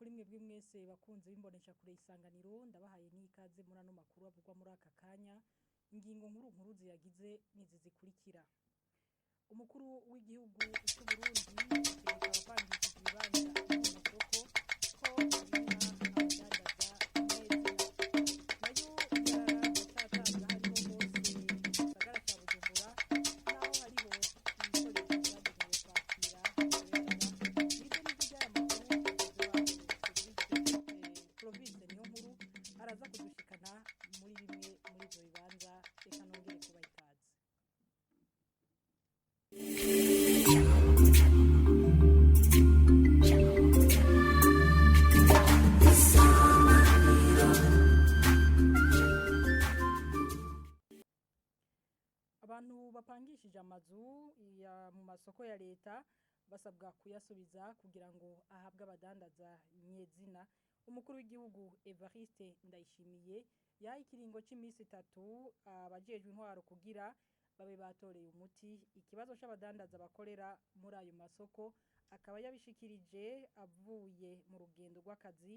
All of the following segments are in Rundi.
Kuri mwebwe mwese bakunze bimbonesha kure Isanganiro, ndabahaye n'ikaze muri ano makuru avugwa muri aka kanya. Ingingo nkuru nkuru ziyagize nizi zikurikira: umukuru w'igihugu cy'u Burundi ategeka abapangishije ibibanza no mu masoko ko abiha abadandaza neza. Nayo yarara acatanga hariho hose mu gisagara ca Bujumbura, naho hariho ibikoresho vyagenewe kwakira ibyo yarara. Nivyo vy'aya makuru mugenzi wacu Cedric Clovis niyo nkuru araza kudushikana muri bimwe muri ivyo bibanza. Reka nongere kubaha ikaze. Abantu bapangishije amazu ya mu masoko ya leta basabwa kuyasubiza kugira ngo ahabwe abadandaza nyezina. Umukuru w'igihugu Evariste Ndayishimiye yaha ikiringo c'imisi 3 abajejwe intwaro kugira babe batoreye umuti ikibazo c'abadandaza bakorera muri ayo masoko. Akaba yabishikirije avuye mu rugendo rw'akazi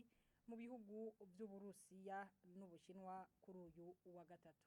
mu bihugu vy'Uburusiya n'Ubushinwa kuri uyu wa gatatu.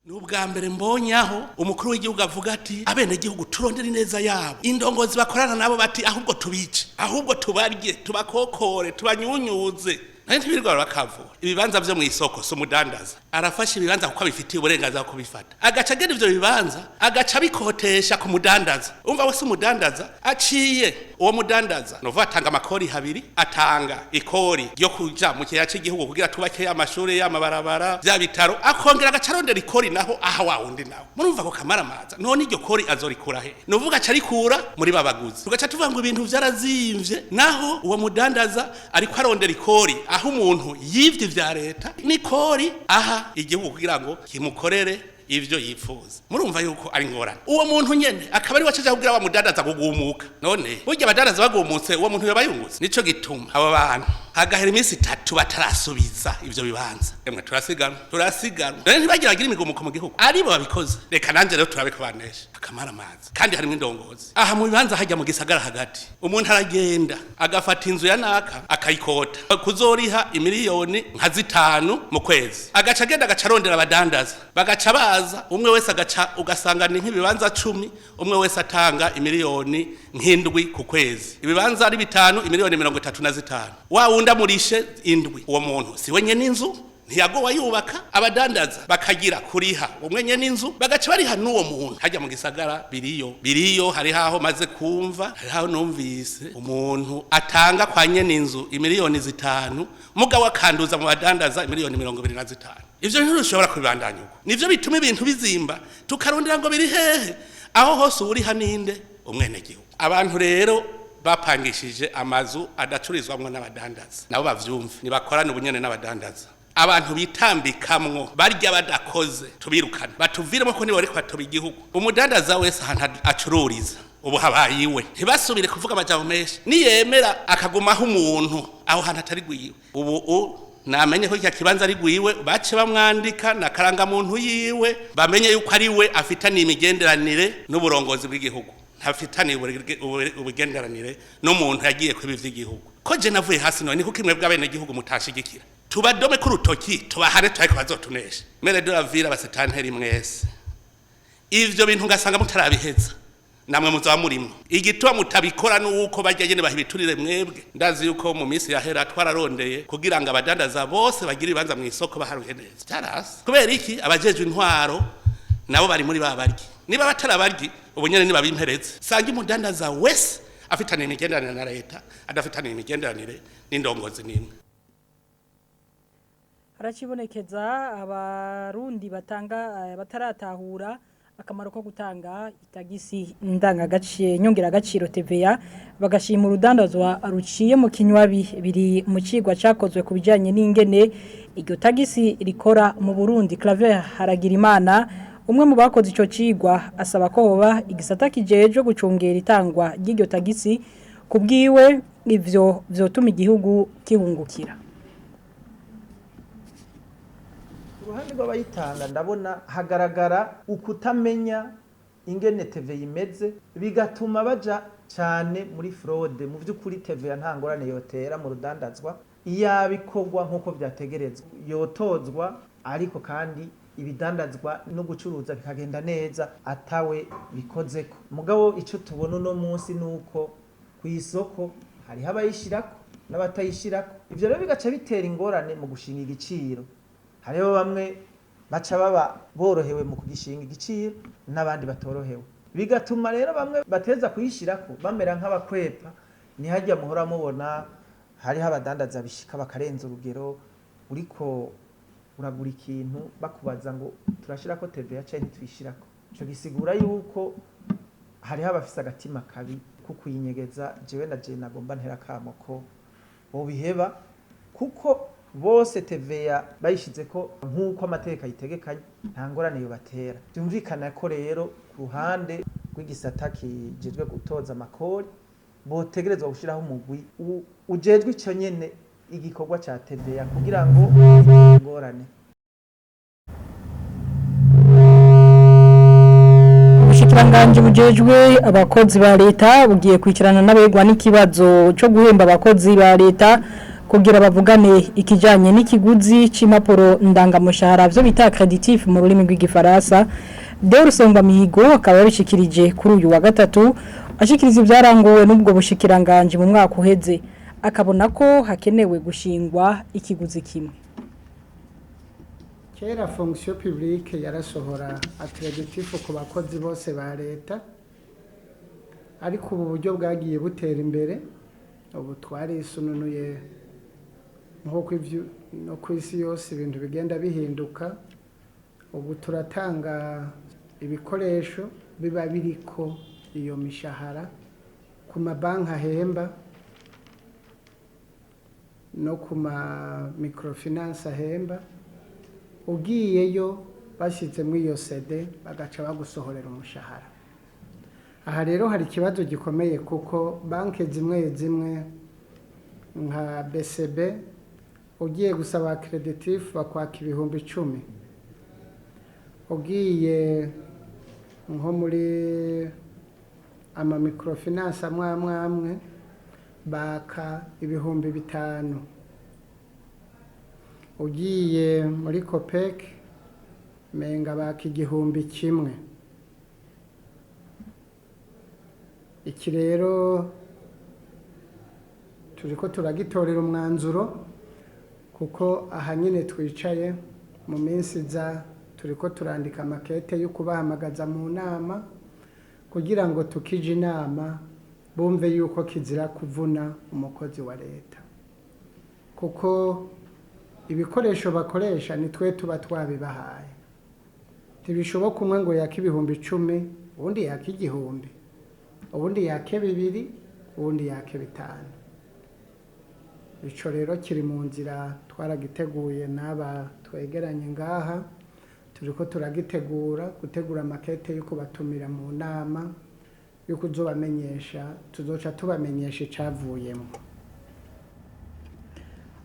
Ni ubwa mbere mbonye aho umukuru w'igihugu avuga ati abenegihugu turondere ineza yabo, indongozi bakorana nabo bati ahubwo tubice, ahubwo tubarye, tubakokore, tubanyunyuze. Nayo ntibirirwa bakavura ibibanza vyo mu isoko. Si umudandaza arafasha ibibanza kuko abifitiye uburenganzira bwo kubifata, agaca agena ivyo bibanza, agaca abikotesha ku mudandaza. Umva wese umudandaza aciye uwo mudandaza novuga atanga amakori habiri: atanga ikori ryo kuja mu kigega c'igihugu kugira tubake amashuri, y'amabarabara, vya bitaro, akongera agaca arondera ikori naho aha wa wundi nawe. Murumva ko kamaramaza. None iryo kori azorikura he? Nuvuga aca arikura muri babaguzi, tugaca tuvuga ngo ibintu vyarazimvye, naho uwo mudandaza ariko arondera ikori aho umuntu yivye vya leta n'ikori aha igihugu kugira ngo kimukorere ivyo yifuza. Murumva yuko ari ngorane. Uwo muntu nyene akaba ari wacaje kugira wa mudandaza kugumuka. None burya abadandaza bagumutse, uwo muntu yoba yungutse? Nico gituma abo bantu hagahera iminsi 3 batarasubiza ivyo bibanza, emwe turasiganwa, turasiganwa. Rero ntibagira bagira imigumuko mu gihugu aribo babikoze. Reka nanje rero turabikobanesha akamara amazi. Kandi harimo indongozi aha mu bibanza hajya mu gisagara hagati. Umuntu aragenda agafata inzu ya naka akayikota kuzoriha imiliyoni nka 5 mu kwezi, agaca agenda agaca arondera abadandaza, bagaca baza, umwe wese agaca, ugasanga ni nk'ibibanza 10, umwe wese atanga imiliyoni nk'7 ku kwezi. Ibibanza ari bitanu, imiliyoni 35. Wa wundi amurishe 7. Uwo muntu si we nyene inzu, ntiyagowa yubaka. Abadandaza bakagira kuriha umwe nyene inzu, bagaca bariha n'uwo muntu. Hajya mu gisagara biriyo, biriyo. Hari haho maze kumva, hari haho numvise umuntu atanga kwa nyene inzu imiliyoni 5, mugabo akanduza mu badandaza imiliyoni 25. Ivyo ntirushobora kubibandanya uko. Nivyo bituma ibintu bizimba, tukarondera ngo biri hehe. Aho hose uriha ninde? Umwenegihugu. Abantu rero bapangishije amazu adacurizwamwo n'abadandaza nabo bavyumve, nibakorane ubunyene n'abadandaza. Abantu bitambikamwo barya badakoze tubirukane, batuviremo, ko nibo bariko batoba igihugu. Umudandaza wese ahantu acururiza ubu habaye iwe, ntibasubire kuvuga amajambo menshi. Niyemera akagumaho umuntu aho hantu atari gwiwe, ubu namenye ko kya kibanza ari gwiwe, bace bamwandika na karangamuntu yiwe, bamenye yuko ari we afitaniye imigenderanire n'uburongozi bw'igihugu, ntafitaniye ubugenderanire n'umuntu yagiye kwiba ivy'igihugu. Ko je navuye hasi, none kuko imwe bw'abenegihugu mutashigikira, tubadome ku rutoki, tubahane, turariko bazotunesha. Maire de la ville, abasitanteri mwese, ivyo bintu ngasanga mutarabiheza, namwe muzaba murimwo. Igituma mutabikora nuko barya nyene bahibiturire mwebwe. Ndazi yuko mu minsi yahera twararondeye kugira ngo abadandaza bose bagire ibibanza mu isoko baharuye neza, cyarasi. Kubera iki? Abajejwe intwaro nabo bari muri ba baryi. Niba batarabaryi, ubu nyene nibabimpereze. Sanga umudandaza wese afitaniye imigenderanire na leta, adafitaniye imigenderanire n'indongozi n'imwe. Haracibonekeza abarundi batanga bataratahura akamaro ko gutanga itagisi ndangagaciro nyongeragaciro TVA, bagashima urudandazwa ruciye mu kinywabi. Biri mu cigwa cakozwe ku bijanye n'ingene iryo tagisi rikora mu Burundi. Claver Haragirimana, umwe mu bakoze ico cigwa, asaba ko hoba igisata kijejwe gucungera itangwa ry'iryo tagisi. Kubwiwe, ivyo vyotuma igihugu kihungukira. Uruhande rw'abayitanga, ndabona hagaragara ukutamenya ingene TVA imeze, bigatuma baja cyane muri fraude. Mu by'ukuri TVA nta ngorane yotera mu rudandazwa iyaba ikorwa nk'uko byategerezwa, yotozwa ariko kandi ibidandazwa no gucuruza bikagenda neza atawe bikozeko. Mugabo icyo tubona uno munsi ni uko ku isoko hariho abayishirako n'abatayishirako, ivyo rero bigaca bitera ingorane mu gushinga igiciro. Hariho bamwe baca baba borohewe mu kugishinga igiciro n'abandi batorohewe, bigatuma rero bamwe bateza kuyishirako bamera nk'abakwepa. Ntihajya muhora mubona hariho abadandaza bishika bakarenza urugero, uriko uragura ikintu bakubaza ngo turashirako TVA canke ntituyishirako. Ico gisigura yuko hariho abafise agatima kabi ko kuyinyegeza. Jewe na je nagomba ntera akamo ko bobiheba, kuko bose TVA bayishizeko nk'uko amategeko ayitegekanya nta ngorane yobatera. Byumvikana ko rero ku ruhande rw'igisata kijejwe gutoza amakori botegerezwa gushiraho umugwi ujejwe ico nyene igikorwa ca TVA kugira ngo ingorane. Ubushikiranganji bujejwe abakozi ba leta bugiye kwicarana n'abegwa n'ikibazo cyo guhemba abakozi ba leta kugira bavugane ikijanye n'ikiguzi c'impapuro ndangamushahara vyo bita accreditif mu rurimi rw'igifaransa. Deo Mihigo akaba yabishikirije kuri uyu wa gatatu ashikiriza ibyaranguwe n'ubwo bushikiranganji mu mwaka uheze, akabona ko hakenewe gushingwa ikiguzi kimwe. Kera fonction publique yarasohora accreditif ku bakozi bose ba leta, ariko ubu buryo bwagiye butera imbere, ubu twarisununuye nk'uko no ku isi yose ibintu bigenda bihinduka. Ubu turatanga ibikoresho biba biriko iyo mishahara ku mabanki ahemba no ku ma microfinance ahemba. Ugiyeyo bashyizemo iyo sede bagaca bagusohorera umushahara. Aha rero hari ikibazo gikomeye, kuko banki zimwe zimwe nka BCB ugiye gusaba accreditif bakwaka 10,000, ugiye nko muri ama microfinance amwe amwe amwe baka 5,000, ugiye muri COPEC menga baka 1,000. Iki rero turiko turagitorera umwanzuro, kuko aha nyine twicaye mu minsi iza turiko turandika amakete yo kubahamagaza mu nama kugira ngo tukije inama bumve yuko kizira kuvuna umukozi wa leta, kuko ibikoresho bakoresha ni twe tuba twabibahaye. Ntibishoboka umwe ngo yake 10,000, uwundi yake 1,000, uwundi yake 2, uwundi yake 5. Ico rero kiri mu nzira, twaragiteguye n'aba twegeranye ngaha, turiko turagitegura gutegura amakete yo kubatumira mu nama yo kuzobamenyesha, tuzoca tubamenyesha icavuyemo.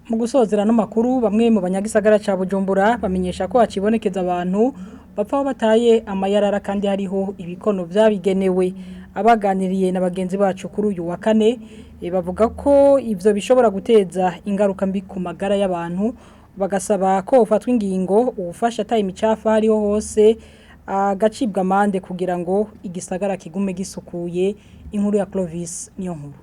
Mu gusozera no makuru, bamwe mu banyagisagara ca Bujumbura bamenyesha ko hacibonekeza abantu bapfa bataye amayarara kandi hariho ibikono vyabigenewe. Abaganiriye na bagenzi bacu kuri uyu wa kane bavuga ko ivyo bishobora guteza ingaruka mbi ku magara y'abantu, bagasaba ko ufatwa ingingo uwufasha ataye imicafu hariho hose agacibwa amande kugira ngo igisagara kigume gisukuye. Inkuru ya Clovis niyo nkuru.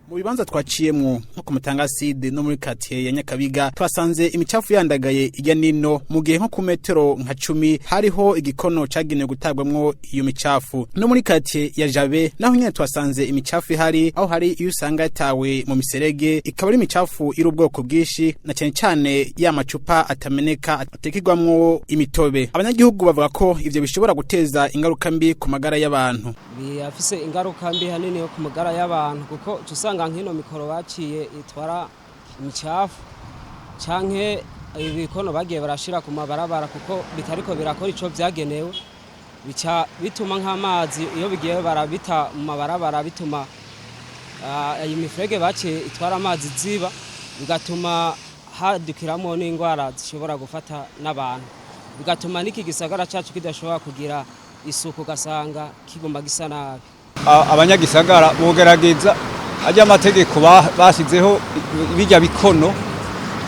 Mu bibanza twaciyemwo nko ku Mutanga Sud no muri quartier ya Nyakabiga twasanze imicafu yandagaye ijya nino, mu gihe nko ku metero nka 10 hariho igikono cagenewe gutabwamwo iyo micafu. No muri quartier ya Jabe naho nyene twasanze imicafu ihari, aho hari iyo usanga yatawe mu miserege, ikaba ari imicafu iri ubwoko bwinshi na cyane cyane ya macupa atameneka atekerwamwo imitobe. Abanyagihugu bavuga ko ivyo bishobora guteza ingaruka mbi ku magara y'abantu. Biyafise ingaruka mbi hanini yo ku magara y'abantu, kuko usanga nk'ino mikoro baciye itwara imicafu canke ibikono bagiye barashira ku mabarabara, kuko bitariko birakora ico vyagenewe, bica bituma nk'amazi iyo bigiye barabita mu mabarabara bituma iyi mifurege baciye itwara amazi ziba, bigatuma hadukiramo n'indwara zishobora gufata n'abantu, bigatuma n'iki gisagara cacu kidashobora kugira isuku, ugasanga kiguma gisa nabi. Abanyagisagara bogerageza ajya amategeko bashizeho bijya bikono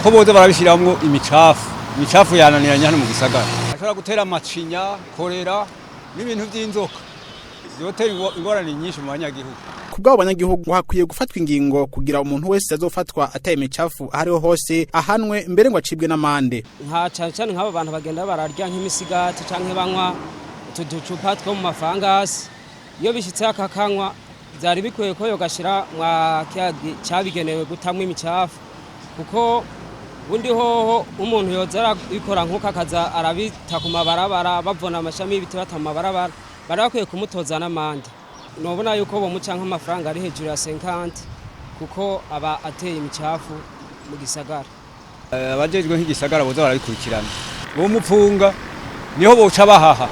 ko boza barabishiramwo imicafu. Imicafu yananiranye hano mu gisagara, ashobora gutera amacinya, korera n'ibintu by'inzoka, byotera ingorane nyinshi mu banyagihugu. Kubw'abo banyagihugu, hakwiye gufatwa ingingo kugira umuntu wese azofatwa ataye imicafu aho ariho hose ahanwe, mbere ngo acibwe n'amande. Nka cyane cyane nk'abo bantu bagenda bararya nk'imisigati canke banywa utu ducupa two mu mafangasi, iyo bishyitse akakanywa, byari bikwiye ko yogashira mwa cyabigenewe gutamwa imicafu, kuko bundi hoho umuntu yoza arabikora nk'uko akaza arabita ku mabarabara, bavuna amashami y'ibiti bata mu mabarabara, bari bakwiye kumutoza n'amande. Nobona yuko bomuca nk'amafaranga ari hejuru ya 50, kuko aba ateye imicafu mu gisagara. Abajejwe nk'igisagara boza barabikurikirana, bomupfunga, niho boca bahaha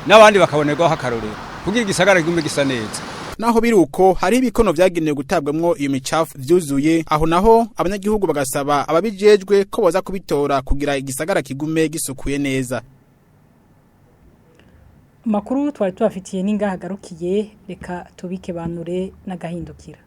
n'abandi bakabonerwaho akarorero kugira igisagara kigume gisa neza. Naho biri uko, hariho ibikono vyagenewe gutabwamwo iyo micafu vyuzuye. Aho naho abanyagihugu bagasaba ababijejwe ko boza kubitora kugira igisagara kigume gisukuye neza. Amakuru twari tubafitiye n'ingaha agarukiye. Reka tubike banure n'agahindukira.